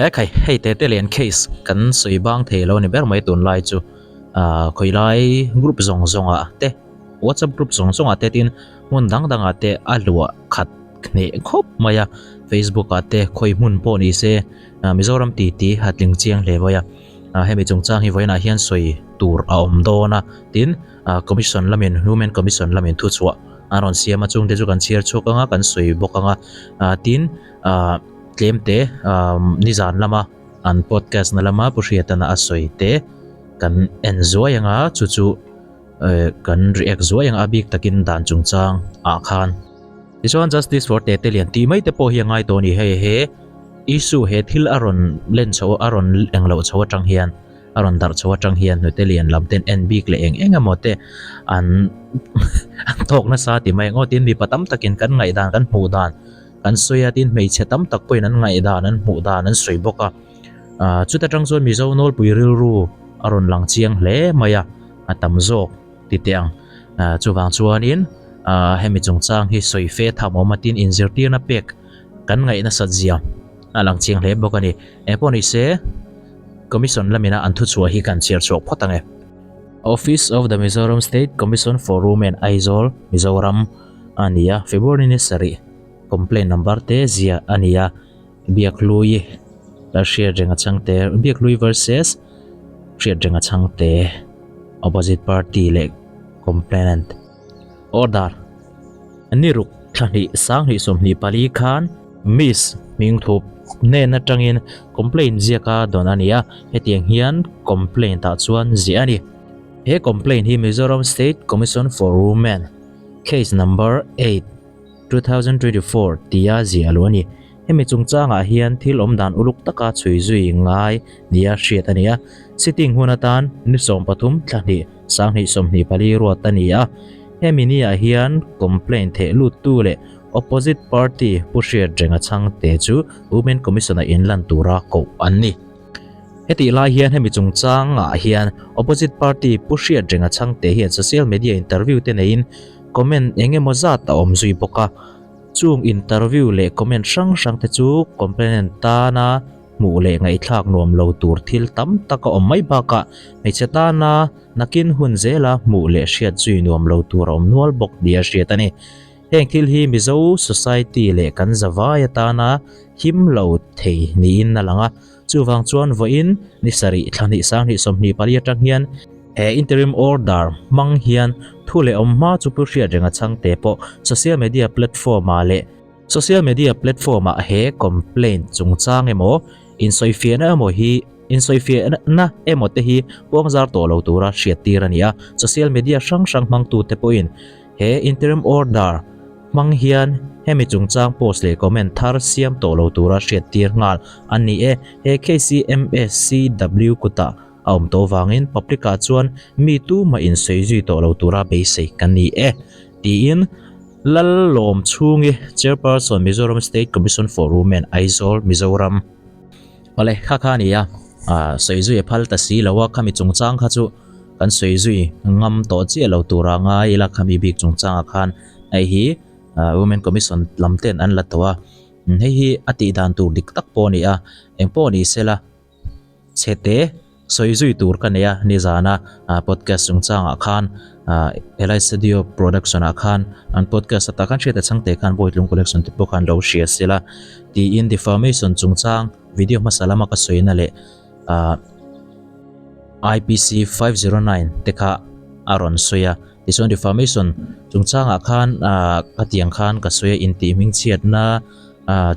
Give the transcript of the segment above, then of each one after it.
He khai hei tete lian case kan sawi bang thei lo ni ber mai tunlai chu ah khawilai group zawng zawng ah te whatsapp group zawng zawng ah te tin hmun dang dang ah te a luah khat hneh khawp mai a facebook ah te khawi hmun pawh ni se ah Mizoram ti ti a tling chiang hle mai a ah hemi chungchang hi vawiinah hian sawi tur a awm dawn a tin ah commission lamin human commission lamin thuchhuah an rawn siam a chungte chu kan chhiar chhuak ang a kan sawi bawk ang a ah tin ah tlem te ah nizan lama an podcast na lama Pu Hriatana a sawi te kan en zuai ang a chu chu eh kan react zuai ang a bik takin dan chungchang ah khan. Tichuan Justice for Tete Lian tih mai te pawh hi a ngai tawh a ni hei he issue he thil a rawn len chho a rawn englo chho atang hian a rawn darh chho atang hian hnute lian lam ten en bik leh eng eng emaw te an an tawk nasa ti mai ang aw tin mipa tam takin kan ngaihdan kan hmuh dan kan sawi a tin hmeichhe tam tak pawhin an ngaihdan an hmuh dan an sawi bawk a ah chuta tang chuan Mizo nawlpui rilru a rawn lang chiang hle mai a a tam zawk. ti teh ang. Chuvang chuanin hemi chungchang hi sawi fe tham awm a tin inzirtirna pek kan ngaih nasat zia a lang chiang hle bawk a ni. Engpawh ni se Commission lamina an thuchhuah hi kan chhiar chhuak phawt ang e. Office of the Mizoram State Commission for Women, Aizawl, Mizoram a ni a, February ni sarih complaint number te zia a ni a, Biakhlui la hriat reng a changte, Biakhlui versus hriat reng a changte, opposite party leh complainant. Order Ni ruk thla hnih 2024 khan Miss Hmingthup hnen atangin complaint ziaka dawn a ni a, hetiang hian complaint ah chuan ziah a ni. He complaint hi Mizoram State Commission for Women Case Number 8, 2024 tia ziah lo a ni. Hemi chungchangah hian thil awm dan uluk taka chhui zui ngai nia hriat a ni a. Sitting hun atan ni 13 thla hnih 20 24 ruat a ni a. Hemi niah hian complaint theh luttu leh opposite party Pu Hriatrenga chhangte chu Women Commission-a inlan tura koh an ni. Hetih lai hian hemi chungchangah hian opposite party Pu Hriatrenga chhangte hian social media interview te neiin comment eng emaw zat a awm zui bawk a. Chung interview leh comment hrang hrang te chu complainant tana hmuh leh ngaihthlak nuam lo tur thil tam tak a awm mai bakah hmeichhe tana nakin hun zela hmuh leh hriat zui nuam lo tur a awm nual bawk nia hriat a ni. Heng thil hi Mizo society leh kan zavai atana him lo thei niin a lang a. Chuvang chuan vawiin ni sarih thla hnih 20 24 atang hian he interim order hmang hian thu leh awm hma chu Pu Hriatrenga chhangte pawh social media platform ah leh social media platform ah he complaint chungchang emaw insawifiahna emaw hi insawifiahna emaw te hi puangzar tawh lo tura hriattir a ni a. Social media hrang hrang hmangtute pawhin He interim order hmang hian hemi chungchang post leh comment thar siam tawh lo tura hriattir nghal a ni e. He case hi MSCW kutah a awm tawh vangin public ah chuan mi tumah insawi zui tawh lo tura beisei kan ni e, tiin Lallawm Chhungi, Chairperson, Mizoram State Commission for Women, Aizawl, Mizoram. Awle, kha kha a ni a, sawi zui a phal ta si lo a, khami chungchang kha chu kan sawi zui ngam tawh chiah lo tura ngai ila khami bik chungchangah khan hei hi Women Commission lam ten an la tawh a, hei hi a tih dan tur dik tak pawh a ni a, eng pawh ni sela chhete sawi zui tur ka nei a nizana podcast chungchangah khan helai studio production ah khan an podcast atah khan hriat a chhangte khan Bawitlung collection te pawh khan lo hria sela tiin defamation chungchang video hmasa lama ka sawina leh IPC 509 te kha a rawn sawi a tichuan defamation chungchangah khan ka tiang khan ka sawi a intih hmingchhiatna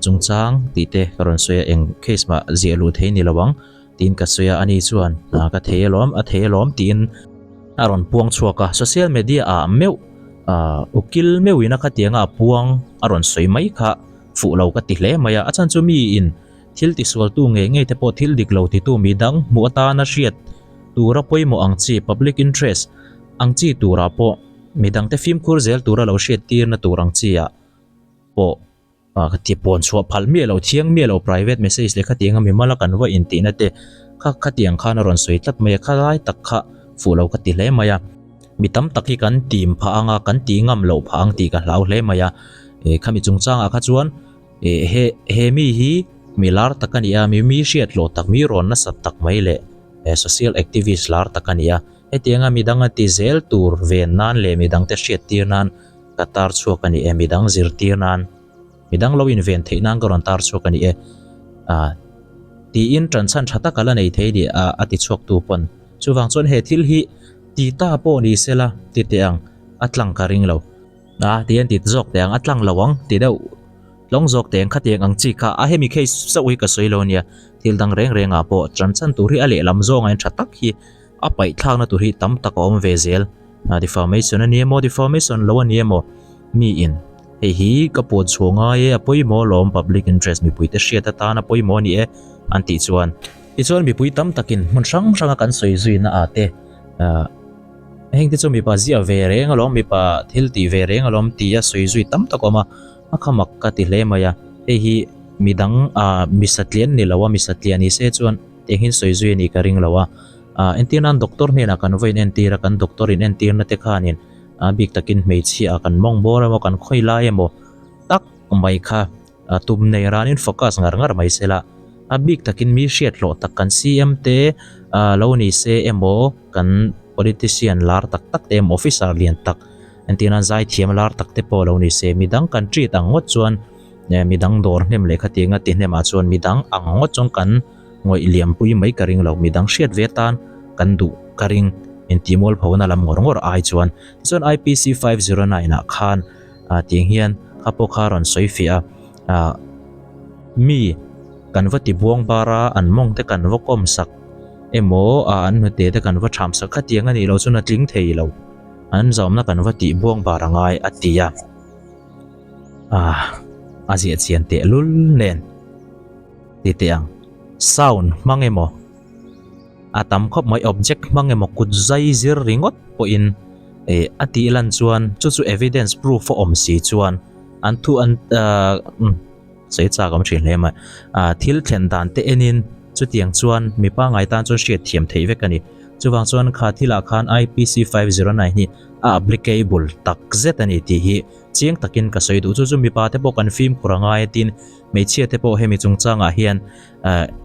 chungchang tih te ka rawn sawi a eng case mah ziah luh thei ni lo ang tiin ka sawi a ani chuan ka thei alawm a thei alawm tiin a rawn puang chhuak a social media ah meuh ukil meuhin a khatianga a puang a rawn sawi mai kha fuh lo ka ti hle mai a a chhan chu miin Thil tisualtu ngei ngei te pawh thil dik lo titu mi dang hmuh atana hriat tura pawimawh ang chi, public interest, ang chi turah pawh mi dangte fimkhur zel tura lo hriat tirna tur ang chi ah pawh ka ti pawn chhuah phalh miah lo, thiang miah lo private message leh khatianga mimal a kan va intihna te kha khatiang khan a rawn sawi tlat mai a, khalai tak kha fuh lo ka ti hle mai a. Mi tam tak hi kan tim phah ang a, kan ti ngam loh phah ang tih ka hlau hle mai a, khami chungchangah kha chuan. He he mi hi Mi lar tak a ni a, mi mi hriat loh tak, mi rawn nasat tak mai leh social activist lar tak a ni a. Hetianga midang a ti zel tur ven nan leh midangte hriat tir nan ka tar chhuak a ni e, midang zirtir nan, midang lo inven theih nan ka rawn tar chhuak a ni e. Ah, tiin tanchhan tha tak a la nei thei ni a, a ti chhuak tu pawn. Chuvang chuan he thil hi ti ta pawh ni sela ti teh ang, a tlang ka ring lo. A ti an ti zawk teh ang, a tlang lo ang ti deuh tlawng zawk teh ang khatiang ang chi kha a hemi case chauh hi ka sawi lo ania, thil dang reng reng ah pawh tanchhan tur hi a lehlam zawng a in tha tak hi a paih thlakna tur hi tam tak a awm ve zel. Defamation a ni emaw defamation lo a ni emaw mi in hei hi ka puan chhuah ngai e a pawimawh alawm public interest mipui te hriat atan a pawimawh a ni e an tih chuan tichuan mipui tam takin hmun hrang hranga kan sawi zuina ah te ah heng te chu mipa ziah ve reng alawm mipa thil tih ve reng alawm tia sawi zui tam tak a awm a a khamak ka ti hle mai a hei hi midang ah mi satlian ni lo a mi satlian ni se chuan Tiang hian sawi zui a nih ka ring lo a, ah entir nan doctor hnenah kan va in entir a, kan doctor in entirna te khanin a bik takin hmeichhia ah kan mawng bawr emaw kan khawi lai emaw tak mai kha a tum nei ranin focus ngar ngar mai se la, a bik takin mi hriat hlawh tak kan CM te ah lo ni se emaw kan politician lar tak tak te emaw officer lian tak entir nan zaithiam lar tak te pawh lo ni se midang kan treat ang ngawt chuan midang dawr hnem leh khatianga ti hnemah chuan midang ang ngawt chuan kan ngawih liampui mai ka ring lo, midang hriat ve atan kan duh ka ring intih mualphona lam ngawr ngawr ai chuan. Tichuan IPC 509 ah khan tiang hian kha pawh kha rawn sawi fiah a, mi kan va ti buang bar a, an mawng te kan va kawm sak emaw an hnute te kan va tham sak khatiang a nih loh chuan a tling thei lo, an zawmna kan va tih buang bar a ngai a ti a, a ziah chian tehlul nen. Ti teh ang. Sound hmang emaw, a tam khawp mai object hmang emaw kut zai zir ringawt pawhin eh a tih lan chuan chu chu evidence proof a awm si chuan an thu an ah umm sawi chak awm thin hle mai. Ah thil thlen dan te enin chutiang chuan mi pangngai tan chuan hriat thiam theih vek a ni. Chuvang chuan kha thilah khan IPC 509 hi a applicable tak zet a ni tih hi chiang takin ka sawi duh. Chu chu mipa te pawh kan fimkhur a ngai a tin. Hmeichhia te pawh hemi chungchangah hian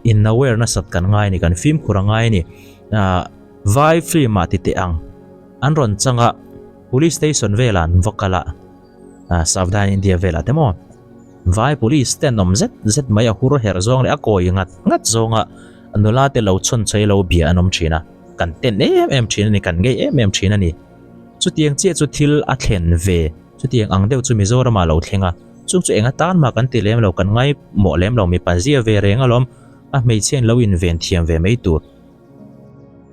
in aware nasat kan ngai a ni, kan fimkhur a ngai a ni. Vai film ah ti teh ang, an rawn chang a, police station velah an va kal a, Savdhan India velah te maw, vai police te an awm zet zet mai a hur herh zawng leh a kawi ngat ngat zawnga nula te lo chhawn chei lo bia an awm thin a, kan ten em em thin a ni, kan ngei em em thin a ni. Chutiang chiah chu thil a thlen ve. Chutiang ang deuh chu Mizoramah lo thleng a, chung chu eng atan mah kan ti lem lo, kan ngaimawh lem lo, mipa zia ve reng alawm, a hmeichhe in lo inven thiam ve mai tur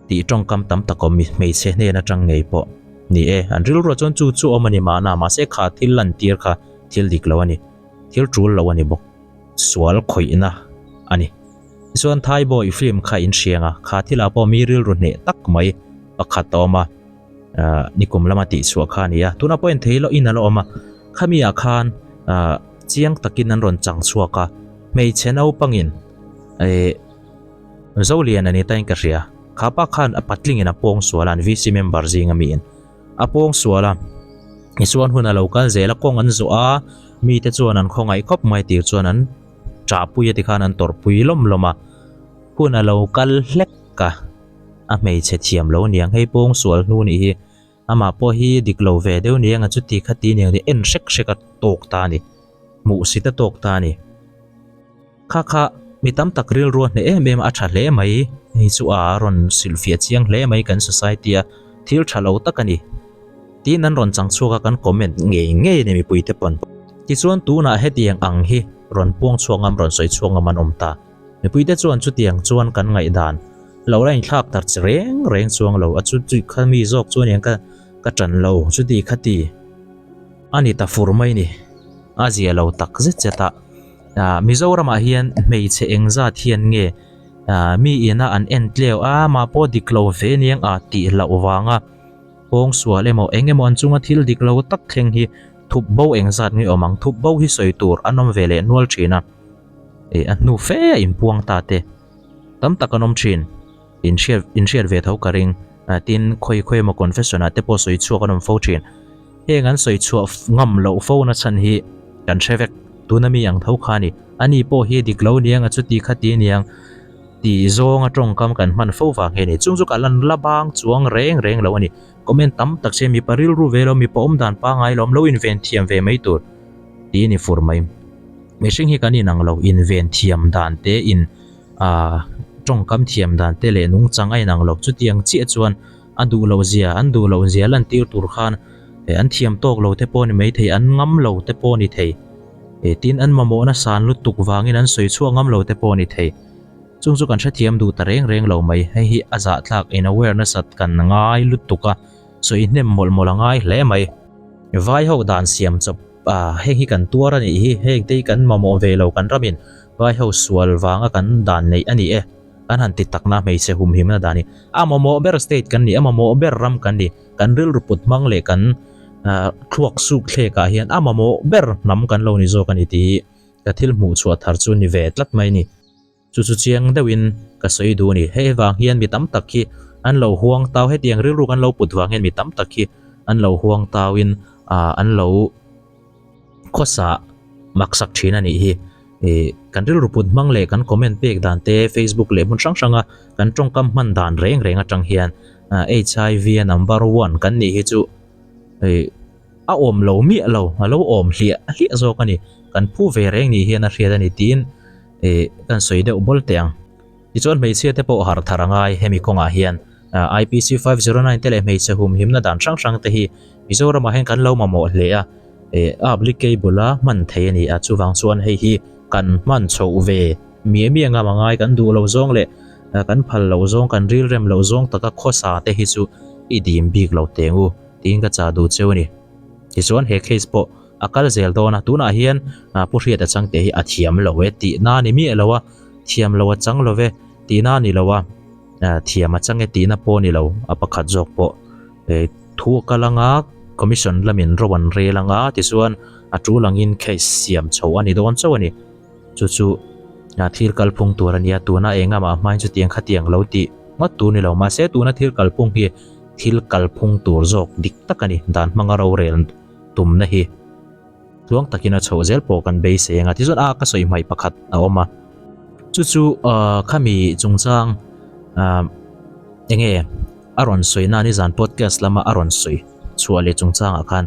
tih tawngkam tam tak awm hmeichhe hnen atang ngei pawh ni e, an rilruah chuan chu chu awm a ni mahna, mahse kha thil lantir kha thil dik lo a ni, thil tul lo a ni bawk, sual khawihna a ni. Tichuan Thaibawi film kha in hriang a, kha thilah pawh mi rilru hneh tak mai pakhat a awm a. ah nikum lama tih chhuah kha a ni a tunah pawh en thei loh in a la awm a khami ah khan ah chiang takin an rawn chang chhuak a hmeichhe naupangin eh Zolian a ni ta in ka hria kha pa khan a patling in a pawng sual a an VC member zinga mi in a pawng sual a tichuan hun a lo kal zel a kawng an zawh a mite chuan an khawngaih khawp mai tir chuan an ṭahpui a tikhan an tawrhpui lawm lawm a hun a lo kal hlek a. A hmeichhe thiam lo niang hei pawng sual hnu nih hi amah pawh hi dik lo ve deuh niang a chuti kha ti niang en hrek hrek a tawk ta a ni hmuh sit a tawk ta a ni kha kha mi tam tak rilru a hneh em em a tha hle mai hei chu a rawn silhfiah chiang hle mai kan society a thil tha lo tak a ni tiin an rawn chang chhuak a kan comment ngei ngei a ni mipui te pawn tichuan tunah hetiang ang hi rawn puang chhuak ngam rawn sawi chhuak ngam an awm ta. Mipuite chuan chutiang chuan kan ngaihdan lo la inthlak tar chi reng reng chuang lo a chu chu kha mi zawk chu aniang ka ka tan lo chuti kha ti a ni ta fur mai ni a zia lo tak zet zet a ah Mizoramah hian hmeichhe eng zat hian nge ah mi ina an en tleu a mah pawh dik lo ve aniang ah tih hlauh vanga pawngsual emaw eng emaw an chunga thil dik lo tak thleng hi thup bo eng zat nge awm ang thup bo hi sawi tur an awm ve leh nual thin a. Eh a hnu fe a inpuang ta te tam tak an awm thin inhriat inhriat ve tho ka ring ah tin khawi khawi emaw confession ah te pawh sawi chhuak an awm fo thin heng an sawi chhuah ngam loh fo na chhan hi kan hre vek. Tuna mi ang tho kha a ni. Ani pawh hi dik lo niang a chuti kha ti niang tih zawnga tawngkam kan hman fo vang hi a ni. Chung chu ka lan la bang chuang reng reng lo a ni. Comment tam tak che mipa rilru ve lo, mipa awm dan pangngai lo, lo inven thiam ve mai tur tih a ni fur mai. Mihring hi kan inang lo, inven thiam dan te in ah tawngkam thiam dan te leh nungchang a inang lo. Chutiang chiah chuan a duh loh zia, an duh loh zia lantir tur khan an thiam tawk lo te pawh a ni mai thei, an ngam lo te pawh a ni thei. Tin, an mamawhna san lutuk vangin an sawi chhuak ngam lo te pawh a ni thei. Chung chu kan hrethiam duh ta reng reng lo mai. Hei hi a zahthlak in awareness at kan ngai lutuk a, sawi hnem mawlh mawlh a ngai hle mai. Vai ho dan siam chawp a, heng hi kan tuar a nih hi, heng te hi kan mamawh ve lo kan ramin vai ho sual vanga kan dan neih a ni e. Kan han ti takna hmeichhe humhimna dan hi a mamawh ber state kan ni, a mamawh ber ram kan ni. Kan rilru put hmang leh kan thluak suk thlek ah hian a mamawh ber hnam kan lo ni zawk a ni tih hi ka thil hmuh chhuah thar chu ni ve tlat mai a ni. Chu chu chiang deuhin ka sawi duh a ni. Hei vang hian mi tam tak hi an lo huang tau, hetiang rilru kan lo put vang hian mi tam tak hi an lo huang tauin an lo khawsa maksak thin a nih hi. Ih kan rilru put hmang leh kan comment pek dan te Facebook leh hmun hrang hranga kan tawngkam hman dan reng reng atang hian HIV a number one kan nih hi chu ih a awm lo miah lo a lo awm hliah hliah zawk a ni. Kan phu ve reng ni hian a hriat a ni tiin ih kan sawi deuh bawl teh ang. Tichuan hmeichhia te pawh harh thar a ngai hemi kawngah hian IPC 509 te leh hmeichhe humhimna dan hrang hrang te hi Mizoramah hian kan lo mamawh hle a, a applicable a hman thei a ni a, chuvang chuan hei hi kan hman chhoh ve miah miah ngam a ngai, kan duh lo zawng leh kan phal loh zawng, kan rilrem loh zawng taka khawsa te hi chu i dim bik lo teng u tiin ka chah duh cheu a ni. Tichuan he case pawh a kal zel dawn a, tunah hian Pu Hriata Changte hi a thiam lo e tihna a ni miah lo a, thiam lo a chang lo ve tihna a ni lo a, thiam a chang e tihna pawh a ni lo, a pakhat zawk pawh thu a kal anga commission lamin ro an rel anga tichuan a tul angin case siam chho a ni dawn chauh a ni. Chu chu thil kalphung tur a nia, tuna engah mah hmain chutiang khatiang lo tih ngawt tur ni lo mahse tuna thil kalphung hi thil kalphung tur zawk dik tak a ni, dan hmanga rorel tumna hi tluang takin a chhoh zel pawh kan beisei anga tichuan a ka sawi hmaih pakhat a awm a chu chu khami chungchang enge a rawn sawi na nizan podcast lama a rawn sawi chhuah leh chungchangah khan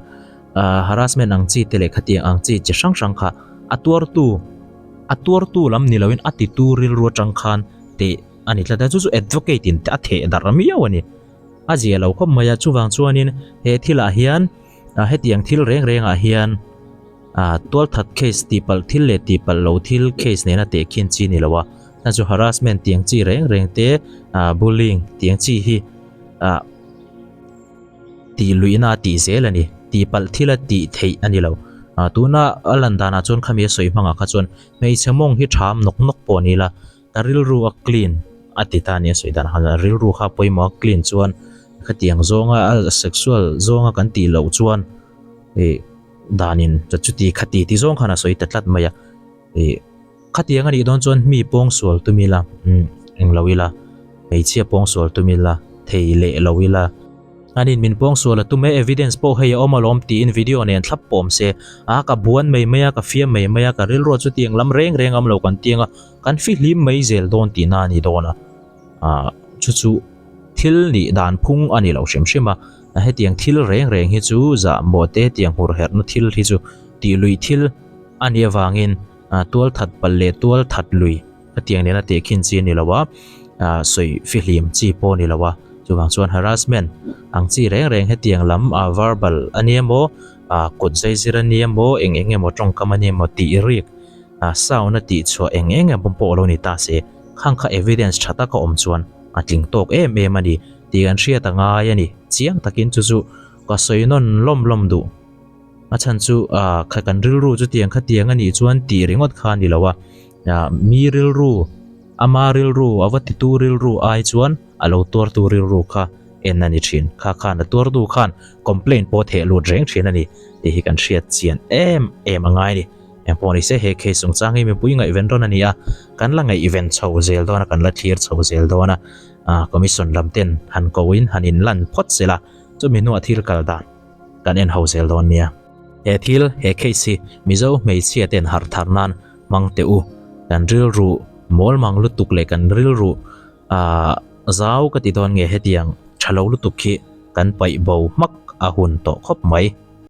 harassment ang chi te leh khatiang ang chi chi hrang hrang kha a tuartu a tuartu lam ni loin a titu rilru atang khan teh a ni tlat a chu chu advocate in a theh darh miau a ni a zia lo khawp mai a chuvang chuanin he thilah hian hetiang thil reng rengah hian tualthat case tihpalh thil leh tihpalh lo thil case nena tehkhin chi ni lo a hna chu harassment tiang chi reng reng te bullying tiang chi hi tih luihna a tih zel a ni tihpalh thil a tih theih a ni lo tuna a lan danah chuan khami a sawi hmangah kha chuan hmeichhe mawng hi tham nawk nawk pawh ni la Ka rilru a clean a ti ta a ni a sawi dan khan a rilru kha pawimawh a clean chuan khatiang zawnga a sexual zawnga kan tih loh chuan ih danin chuti khati ti zawng khan a sawi ta tlat mai a ih khatiang a nih dawn chuan mi pawngsual tum ila umm englo ila hmeichhia pawngsual tum ila thei leh lo ila. Anin min pawngsual a tum e, evidence pawh hei a awm alawm tiin video nen thlap pawh awm se. A ka buan mai mai a, ka fiam mai mai a, ka rilruah chutiang lam reng reng a awm lo kan tiang a, kan fihlim mai zel dawn tihna a ni dawn a. Ahh chu chu thil nih dan phung a ni lo hrim hrim a, hetiang thil reng reng hi chu zahmawh te tiang hur herhna thil hi chu tih luih thil a nih avangin tual that palh leh tual that lui Hetiang nena tehkhin chi a ni lo a, sawi fihlim chi pawh a ni lo a, chuvang chuan harassment ang chi reng reng hetiang lam verbal a nia maw, kut zaizir a nia maw, eng eng emaw tawngkam a nia maw tih rik sound a tih chhuah eng eng emaw pawh lo ni ta se, khang kha evidence tha taka awm chuan a tling tawk em em a ni tih kan hriat a ngai a ni. Chiang takin chu chu ka sawi nawn lawm lawm duh. A chhan chu kha kan rilru chutiang khatiang a nih chuan tih ringawt kha a ni lo a. Mi rilru, ama rilru, a va titu rilru ai chuan a lo tuartu rilru kha en a ni thin. Kha khan a tuartu khan complaint pawh theh lut reng thin a ni tih hi kan hriat chian em em a ngai a ni. Engpawh ni se he case chungchang hi mipui ngaihven rawn a ni a, kan la ngaihven chho zel dawn a, kan la thlir chho zel dawn a, commission lam ten han ko in han inlan phawt sela chumi hnuah thil kal dan kan en ho zel dawn nia. He thil, he case hi Mizo hmeichhia ten harh thar nan hmang teh u. Kan rilru mawl mang lutuk leh kan rilru ah zau ka ti dawn nge hetiang tha lo lutuk hi kan paih bo hmak a hun tawh khawp mai.